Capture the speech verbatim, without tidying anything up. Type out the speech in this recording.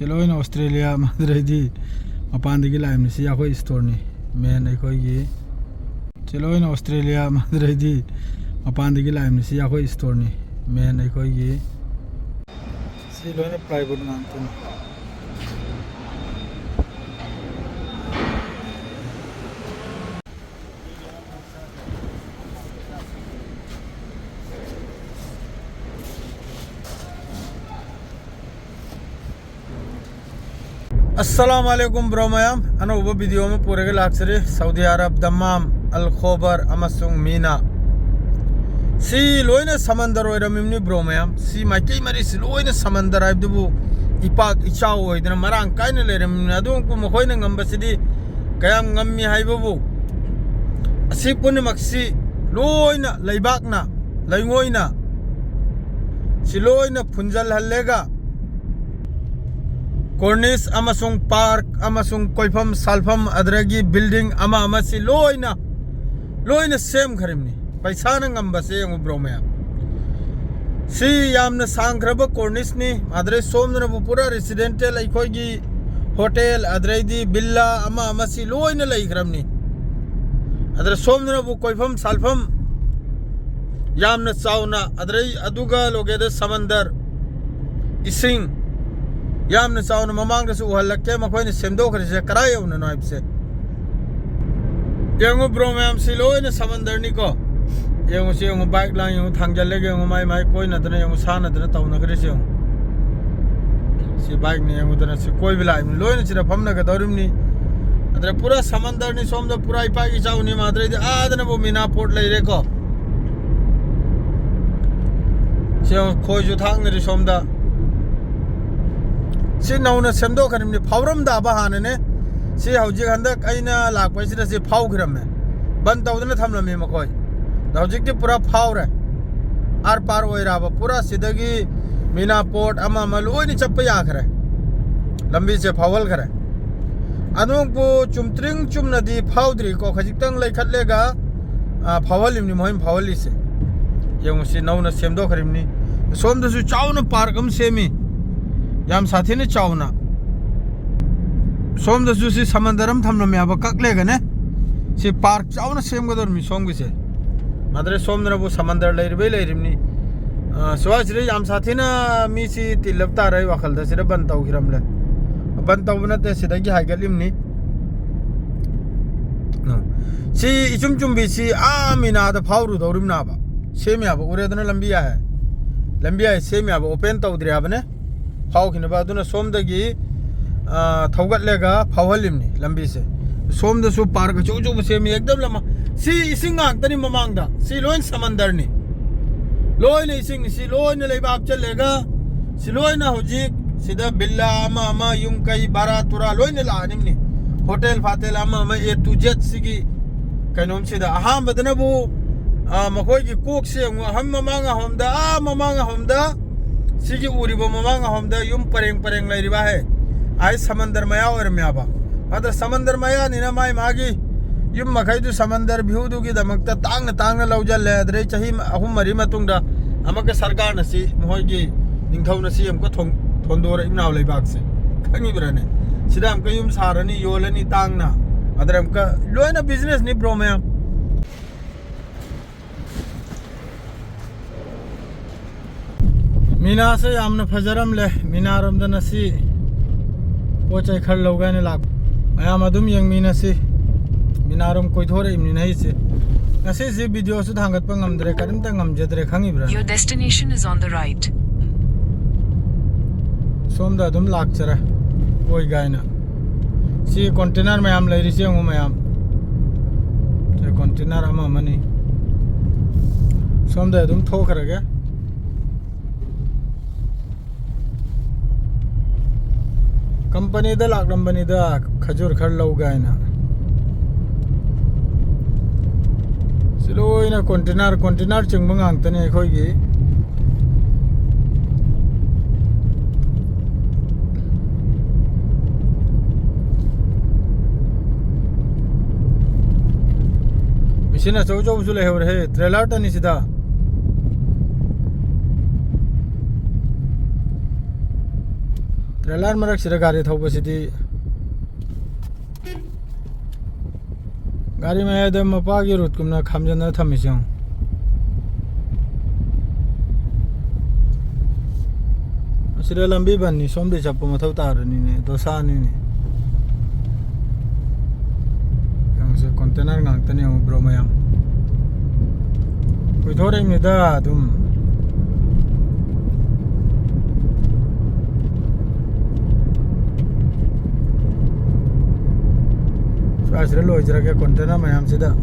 ꯁꯤ ꯂꯣꯏꯅ ꯑꯣꯁꯇ꯭ꯔꯦꯂꯤꯌꯥ, ꯃꯗꯨꯗꯩꯗꯤ ꯃꯄꯥꯟꯗꯒꯤ ꯂꯥꯛꯏꯕꯅꯤ꯫ ꯁꯤ ꯑꯩꯈꯣꯏ ꯏꯁꯇꯣꯔꯅꯤ, ꯃꯦꯟ ꯑꯩꯈꯣꯏꯒꯤ꯫ ꯁꯤ ꯂꯣꯏꯅ ꯑꯣꯁꯇ꯭ꯔꯦꯂꯤꯌꯥ, ꯃꯗꯨꯗꯩꯗꯤ ꯃꯄꯥꯟꯗꯒꯤ ꯂꯥꯛꯏꯕꯅꯤ꯫ ꯁꯤ ꯑꯩꯈꯣꯏ ꯏꯁꯇꯣꯔꯅꯤ, ꯃꯦꯟ ꯑꯩꯈꯣꯏꯒꯤ꯫ ꯁꯤ ꯂꯣꯏꯅ ꯄ꯭ꯂꯥꯏꯕꯨꯠ ꯉꯥꯛꯇꯅꯤ꯫ ꯑꯁꯂꯥꯝ ꯑꯂꯩꯀꯨꯝ ꯕ꯭ꯔꯣ ꯃꯌꯥꯝ, ꯑꯅꯧꯕ ꯚꯤꯗꯤꯑꯣ ꯑꯃ ꯄꯨꯔꯒ ꯂꯥꯛꯆꯔꯤ꯫ ꯁꯥꯎꯗꯤ ꯑꯔꯕ, ꯗꯝꯃꯥꯝ, ꯑꯜ ꯈꯣꯕꯔ ꯑꯃꯁꯨꯡ ꯃꯤꯅꯥ꯫ ꯁꯤ ꯂꯣꯏꯅ ꯁꯃꯟꯗꯔ ꯑꯣꯏꯔꯝꯃꯤꯕꯅꯤ ꯕ꯭ꯔꯣ ꯃꯌꯥꯝ꯫ ꯁꯤ ꯃꯥꯏꯀꯩ ꯃꯔꯤꯁꯤ ꯂꯣꯏꯅ ꯁꯃꯟꯗꯔ ꯍꯥꯏꯕꯗꯨꯕꯨ ꯏꯄꯥꯛ ꯏꯆꯥꯎ ꯑꯣꯏꯗꯅ ꯃꯔꯥꯡ ꯀꯥꯏꯅ ꯂꯩꯔꯝꯃꯤꯕꯅꯤ꯫ ꯑꯗꯨꯕꯨ ꯃꯈꯣꯏꯅ ꯉꯝꯕꯁꯤꯗꯤ ꯀꯌꯥꯝ ꯉꯝꯃꯤ ꯍꯥꯏꯕꯕꯨ, ꯑꯁꯤ ꯄꯨꯝꯅꯃꯛꯁꯤ ꯂꯣꯏꯅ ꯂꯩꯕꯥꯛꯅ, ꯂꯩꯉꯣꯏꯅ ꯁꯤ ꯂꯣꯏꯅ ꯐꯨꯟꯖꯜꯍꯜꯂꯦꯒ, ꯀꯣꯔꯅꯤꯁ ꯑꯃꯁꯨꯡ ꯄꯥꯔꯛ ꯑꯃꯁꯨꯡ ꯀꯣꯏꯐꯝ ꯁꯥꯜꯐꯝ, ꯑꯗꯨꯗꯒꯤ ꯕꯤꯜꯗꯤꯡ ꯑꯃ ꯑꯃꯁꯤ ꯂꯣꯏꯅ, ꯂꯣꯏꯅ ꯁꯦꯝꯈ꯭ꯔꯤꯕꯅꯤ꯫ ꯄꯩꯁꯥꯅ ꯉꯝꯕꯁꯦ ꯌꯦꯡꯉꯨ ꯕ꯭ꯔꯣ ꯃꯌꯥꯝ꯫ ꯁꯤ ꯌꯥꯝꯅ ꯁꯥꯡꯈ꯭ꯔꯕ ꯀꯣꯔꯅꯤꯁꯅꯤ꯫ ꯑꯗꯨꯗꯩ ꯁꯣꯝꯗꯅꯕꯨ ꯄꯨꯔꯥ ꯔꯦꯁꯤꯗꯦꯟꯇꯦꯜ, ꯑꯩꯈꯣꯏꯒꯤ ꯍꯣꯇꯦꯜ, ꯑꯗꯨꯗꯩꯗꯤ ꯚꯤꯜꯂꯥ ꯑꯃ ꯑꯃꯁꯤ ꯂꯣꯏꯅ ꯂꯩꯈ꯭ꯔꯕꯅꯤ꯫ ꯑꯗꯨꯗ ꯁꯣꯝꯗꯅꯕꯨ ꯀꯣꯏꯐꯝ ꯁꯥꯜꯐꯝ ꯌꯥꯝꯅ ꯆꯥꯎꯅ, ꯑꯗꯨꯗꯩ ꯑꯗꯨꯒ ꯂꯣꯀꯦꯜꯗ ꯁꯃꯟꯗꯔ, ꯏꯁꯤꯡ ꯌꯥꯝꯅ ꯆꯥꯎꯅ ꯃꯃꯥꯡꯗꯁꯨ ꯎꯍꯜꯂꯛꯀꯦ꯫ ꯃꯈꯣꯏꯅ ꯁꯦꯝꯗꯣꯛꯈ꯭ꯔꯤꯁꯦ ꯀꯗꯥꯏ ꯌꯧꯅꯅꯣ ꯍꯥꯏꯕꯁꯦ ꯌꯦꯡꯉꯨ ꯕ꯭ꯔꯣ ꯃꯌꯥꯝ, ꯁꯤ ꯂꯣꯏꯅ ꯁꯃꯟꯗꯔꯅꯤꯀꯣ꯫ ꯌꯦꯡꯉꯨ, ꯁꯤ ꯌꯦꯡꯉꯨ, ꯕꯥꯏꯛ ꯂꯥꯡ ꯌꯦꯡꯉꯨ, ꯊꯥꯡꯖꯜꯂꯒ ꯌꯦꯡꯉꯨ, ꯃꯥꯏ ꯃꯥꯏ ꯀꯣꯏꯅꯗꯅ ꯌꯦꯡꯉꯨ, ꯁꯥꯟꯅꯗꯅ ꯇꯧꯅꯈ꯭ꯔꯤꯁꯦ ꯌꯦꯡꯉꯨ꯫ ꯁꯤ ꯕꯥꯏꯛꯅꯤ ꯌꯦꯡꯉꯨꯗꯅ, ꯁꯤ ꯀꯣꯏꯕ ꯂꯥꯛꯏꯕꯅꯤ, ꯂꯣꯏꯅ ꯁꯤꯗ ꯐꯝꯅꯒꯗꯧꯔꯤꯕꯅꯤ꯫ ꯑꯗ ꯄꯨꯔꯥ ꯁꯃꯟꯗꯔꯅꯤ ꯁꯣꯝꯗ, ꯄꯨꯔꯥ ꯏꯄꯥꯛ ꯏꯆꯥꯎꯅꯤ꯫ ꯃꯥꯗ꯭ꯔꯩꯗꯤ ꯑꯥꯗꯅꯕꯨ ꯃꯤꯅꯥ ꯄꯣꯔꯠ ꯂꯩꯔꯦꯀꯣ꯫ ꯁꯤ ꯌꯦꯡꯉꯨ, ꯈꯣꯏꯁꯨ ꯊꯥꯡꯅꯔꯤ ꯁꯣꯝꯗ꯫ ꯁꯤ ꯅꯧꯅ ꯁꯦꯝꯗꯣꯛꯈ꯭ꯔꯤꯕꯅꯤ, ꯐꯥꯎꯔꯝꯗꯕ ꯍꯥꯟꯅꯅꯦ꯫ ꯁꯤ ꯍꯧꯖꯤꯛ ꯍꯟꯗꯛ ꯑꯩꯅ ꯂꯥꯛꯄꯁꯤꯗ ꯁꯤ ꯐꯥꯎꯈ꯭ꯔꯝꯃꯦ, ꯕꯟ ꯇꯧꯗꯅ ꯊꯝꯂꯝꯃꯤ ꯃꯈꯣꯏ꯫ ꯑꯗꯣ ꯍꯧꯖꯤꯛꯇꯤ ꯄꯨꯔꯥ ꯐꯥꯎꯔꯦ, ꯑꯥꯔ ꯄꯥꯔ ꯑꯣꯏꯔꯕ ꯄꯨꯔꯥ꯫ ꯁꯤꯗꯒꯤ ꯃꯤꯅꯥ ꯄꯣꯔꯠ ꯑꯃ ꯑꯃ ꯂꯣꯏꯅ ꯆꯠꯄ ꯌꯥꯈ꯭ꯔꯦ, ꯂꯝꯕꯤꯁꯦ ꯐꯥꯎꯍꯟꯈ꯭ꯔꯦ꯫ ꯑꯗꯨꯕꯨ ꯆꯨꯝꯇ꯭ꯔꯤꯡ ꯆꯨꯝꯅꯗꯤ ꯐꯥꯎꯗ꯭ꯔꯤꯀꯣ, ꯈꯖꯤꯛꯇꯪ ꯂꯩꯈꯠꯂꯒ, ꯑ, ꯐꯥꯎꯍꯜꯂꯤꯕꯅꯤ ꯃꯈꯣꯏꯅ ꯐꯥꯎꯍꯜꯂꯤꯁꯦ꯫ ꯌꯦꯡꯉꯨ, ꯁꯤ ꯅꯧꯅ ꯁꯦꯝꯗꯣꯛꯈ꯭ꯔꯤꯕꯅꯤ꯫ ꯁꯣꯝꯗꯁꯨ ꯆꯥꯎꯅ ꯄꯥꯔꯛ ꯑꯃ ꯁꯦꯝꯃꯤ꯫ ꯌꯥꯝ ꯁꯥꯊꯤꯅ ꯆꯥꯎꯅ꯫ ꯁꯣꯝꯗꯁꯨ ꯁꯤ ꯁꯃꯟꯗꯔ ꯑꯃ ꯊꯝꯂꯝꯃꯦ ꯍꯥꯏꯕ, ꯀꯛꯂꯦꯒꯅꯦ꯫ ꯁꯤ ꯄꯥꯔꯛ ꯆꯥꯎꯅ ꯁꯦꯝꯒꯗꯧꯔꯤꯕꯅꯤ ꯁꯣꯝꯒꯤꯁꯦ꯫ ꯃꯥꯗ꯭ꯔꯦ ꯁꯣꯝꯗꯅꯕꯨ ꯁꯃꯟꯗꯔ ꯂꯩꯔꯤꯕꯩ ꯂꯩꯔꯤꯕꯅꯤ꯫ ꯑ, ꯁ꯭ꯋꯥꯏꯁꯤꯗ ꯌꯥꯝ ꯁꯥꯊꯤꯅ ꯃꯤꯁꯤ ꯇꯤꯜꯂꯕ ꯇꯥꯔꯦ ꯑꯩ ꯋꯥꯈꯜꯗ꯫ ꯁꯤꯗ ꯕꯟ ꯇꯧꯈꯤꯔꯝꯂꯦ꯫ ꯕꯟ ꯇꯧꯕ ꯅꯠꯇꯦ, ꯁꯤꯗꯒꯤ ꯍꯥꯏꯒꯠꯂꯤꯕꯅꯤ꯫ ꯑ, ꯁꯤ ꯏꯆꯨꯝ ꯆꯨꯝꯕꯤ ꯁꯤ ꯑꯥ ꯃꯤꯅꯥꯗ ꯐꯥꯎꯔꯨꯗꯧꯔꯤꯕꯅꯦꯕ꯫ ꯁꯦꯝꯃꯦ ꯍꯥꯏꯕ, ꯎꯔꯦꯗꯅ ꯂꯝꯕꯤ ꯍꯥꯏ꯫ ꯂꯝꯕꯤ ꯍꯥꯏ ꯁꯦꯝꯃꯦ ꯍꯥꯏꯕ, ꯑꯣꯄꯦꯟ ꯇꯧꯗ꯭ꯔꯤ ꯍꯥꯏꯕꯅꯦ꯫ ꯐꯥꯎꯈꯤꯅꯕ꯫ ꯑꯗꯨꯅ ꯁꯣꯝꯗꯒꯤ, ꯑ, ꯊꯧꯒꯠꯂꯒ ꯐꯥꯎꯍꯜꯂꯤꯕꯅꯤ ꯂꯝꯕꯤꯁꯦ꯫ ꯁꯣꯝꯗꯁꯨ ꯄꯥꯔꯛ ꯑꯆꯧ ꯑꯆꯧꯕ ꯁꯦꯝꯃꯤ, ꯑꯦꯛꯗꯝ ꯂꯃ-, ꯁꯤ ꯏꯁꯤꯡ ꯉꯥꯛꯇꯅꯤ ꯃꯃꯥꯡꯗ꯫ ꯁꯤ ꯂꯣꯏ ꯁꯃꯟꯗꯔꯅꯤ꯫ ꯂꯣꯏꯅ ꯏꯁꯤꯡꯅꯤ꯫ ꯁꯤ ꯂꯣꯏꯅ ꯂꯩꯕꯥꯛ ꯍꯥꯞꯆꯜꯂꯒ ꯁꯤ ꯂꯣꯏꯅ ꯍꯧꯖꯤꯛ ꯁꯤꯗ ꯕꯤꯜꯂꯥ ꯑꯃ ꯑꯃ, ꯌꯨꯝ ꯀꯩ, ꯚꯔꯥ ꯇꯨꯔꯥ ꯂꯣꯏꯅ ꯂꯥꯛꯑꯅꯤꯕꯅꯤ꯫ ꯍꯣꯇꯦꯜ ꯐꯥꯇꯦꯜ ꯑꯃ ꯑꯃ, A to Z ꯁꯤꯒꯤ ꯀꯩꯅꯣꯝꯁꯤꯗ꯫ ꯑꯍꯥꯟꯕꯗꯅꯕꯨ, ꯑ, ꯃꯈꯣꯏꯒꯤ ꯀꯣꯛꯁꯦ ꯑꯃꯨꯛ ꯑꯍꯟ ꯃꯃꯥꯡ ꯑꯍꯣꯝꯗ, ꯑꯥ ꯃꯃꯥꯡ ꯑꯍꯣꯝꯗ, ꯁꯤꯒꯤ ꯎꯔꯤꯕ ꯃꯃꯥꯡ ꯑꯍꯣꯝꯗ ꯌꯨꯝ ꯄꯔꯦꯡ ꯄꯔꯦꯡ ꯂꯩꯔꯤꯕ ꯍꯦ, ꯑꯥꯏ ꯁꯃꯟꯗꯔ ꯃꯌꯥ ꯑꯣꯏꯔꯝꯃꯦꯕ꯫ ꯑꯗ ꯁꯃꯟꯗꯔ ꯃꯌꯥꯅꯤꯅ ꯃꯥꯏ ꯃꯥꯒꯤ ꯌꯨꯝ ꯃꯈꯩꯗꯨ ꯁꯃꯟꯗꯔ ꯚ꯭ꯌꯨꯗꯨꯒꯤꯗꯃꯛꯇ ꯇꯥꯡꯅ ꯇꯥꯡꯅ ꯂꯧꯖꯜꯂꯦ꯫ ꯑꯗꯨꯗꯩ ꯆꯍꯤ ꯑꯍꯨꯝ ꯃꯔꯤ ꯃꯇꯨꯡꯗ ꯑꯃꯨꯛꯀ ꯁꯔꯀꯥꯔꯅ ꯁꯤ, ꯃꯈꯣꯏꯒꯤ ꯅꯤꯡꯊꯧꯅ ꯁꯤ ꯑꯃꯨꯛꯀ ꯊꯣꯡ-, ꯊꯣꯟꯗꯣꯔꯛꯏ ꯏꯅꯥꯎ ꯂꯩꯕꯥꯛꯁꯦ꯫ ꯈꯪꯉꯤꯕ꯭ꯔꯥꯅꯦ? ꯁꯤꯗ ꯑꯃꯨꯛꯀ ꯌꯨꯝ ꯁꯥꯔꯅꯤ, ꯌꯣꯜꯂꯅꯤ ꯇꯥꯡꯅ꯫ ꯑꯗꯨꯗ ꯑꯃꯨꯛꯀ ꯂꯣꯏꯅ ꯕꯤꯖꯤꯅꯦꯁꯅꯤ, ꯕ꯭ꯔꯣ, ꯃꯌꯥꯝ꯫ ꯃꯤꯅꯥꯁꯦ ꯌꯥꯝꯅ ꯐꯖꯔꯝꯂꯦ꯫ ꯃꯤꯅꯥꯔꯣꯝꯗ ꯉꯁꯤ ꯄꯣꯠ ꯆꯩ ꯈꯔ ꯂꯧꯒꯦ ꯍꯥꯏꯅ ꯂꯥꯛꯄ꯫ ꯃꯌꯥꯝ ꯑꯗꯨꯝ ꯌꯦꯡꯃꯤꯟꯅꯁꯤ꯫ ꯃꯤꯅꯥꯔꯣꯝ ꯀꯣꯏꯊꯣꯔꯛꯏꯕꯅꯤꯅ ꯑꯩꯁꯦ꯫ ꯉꯁꯤꯁꯤ ꯚꯤꯗꯤꯑꯣꯁꯨ ꯊꯥꯡꯒꯠꯄ ꯉꯝꯗ꯭ꯔꯦ, ꯀꯔꯤꯝꯇ ꯉꯝꯖꯗ꯭ꯔꯦ, ꯈꯪꯉꯤꯕ꯭ꯔꯥ? Your destination is on the right. ꯁꯣꯝꯗ ꯑꯗꯨꯝ ꯂꯥꯛꯆꯔꯦ, ꯀꯣꯏ ꯒꯥꯏꯅ꯫ ꯁꯤ ꯀꯣꯟꯇꯦꯅꯔ ꯃꯌꯥꯝ ꯂꯩꯔꯤꯁꯦ ꯌꯦꯡꯉꯨ ꯃꯌꯥꯝ꯫ ꯁꯤ ꯀꯣꯟꯇꯦꯅꯔ ꯑꯃ ꯑꯃꯅꯤ꯫ ꯁꯣꯝꯗ ꯑꯗꯨꯝ ꯊꯣꯛꯈ꯭ꯔꯒꯦ꯫ ꯀꯝꯄꯅꯤꯗ ꯂꯥꯛꯂꯝꯕꯅꯤꯗ, ꯈꯖꯨꯔ ꯈꯔ ꯂꯧꯒꯦ ꯍꯥꯏꯅ꯫ ꯁꯤ ꯂꯣꯏꯅ ꯀꯣꯟꯇꯦꯅꯔ, ꯀꯣꯟꯇꯦꯅꯔ ꯆꯤꯡꯕ ꯉꯥꯛꯇꯅꯦ ꯑꯩꯈꯣꯏꯒꯤ꯫ ꯃꯦꯆꯤꯟ ꯑꯆꯧ ꯑꯆꯧꯕꯁꯨ ꯂꯩꯍꯧꯔꯦꯍꯦ, ꯇ꯭ꯔꯦꯂꯔꯇꯅꯤ ꯁꯤꯗ꯫ ꯇ꯭ꯔꯦꯂꯔ ꯃꯔꯛꯁꯤꯗ ꯒꯥꯔꯤ ꯊꯧꯕꯁꯤꯗꯤ, ꯒꯥꯔꯤ ꯃꯌꯥꯏꯗ ꯃꯄꯥꯒꯤ ꯔꯨꯠꯀꯨꯝꯅ ꯈꯥꯝꯖꯤꯟꯅ ꯊꯝꯃꯤꯁꯦ ꯌꯦꯡꯉꯨ꯫ ꯑꯁꯤꯗ ꯂꯝꯕꯤ ꯕꯟꯅꯤ, ꯁꯣꯝꯗꯩ ꯆꯠꯄ ꯃꯊꯧ ꯇꯥꯔꯅꯤꯅꯦ, ꯗꯣꯁꯥꯅꯤꯅꯦ꯫ ꯌꯦꯡꯉꯨꯁꯦ, ꯀꯣꯟꯇꯦꯅꯔ ꯉꯥꯛꯇꯅꯦ ꯌꯦꯡꯉꯨ, ꯕ꯭ꯔꯣ ꯃꯌꯥꯝ꯫ ꯀꯨꯏꯊꯣꯔꯛꯏꯃꯤꯗ ꯑꯗꯨꯝ꯫ ꯁ꯭ꯋꯥꯏꯁꯤꯗ ꯂꯣꯏꯖꯔꯒꯦ, ꯀꯣꯟꯇꯦꯅꯔ ꯃꯌꯥꯝꯁꯤꯗ꯫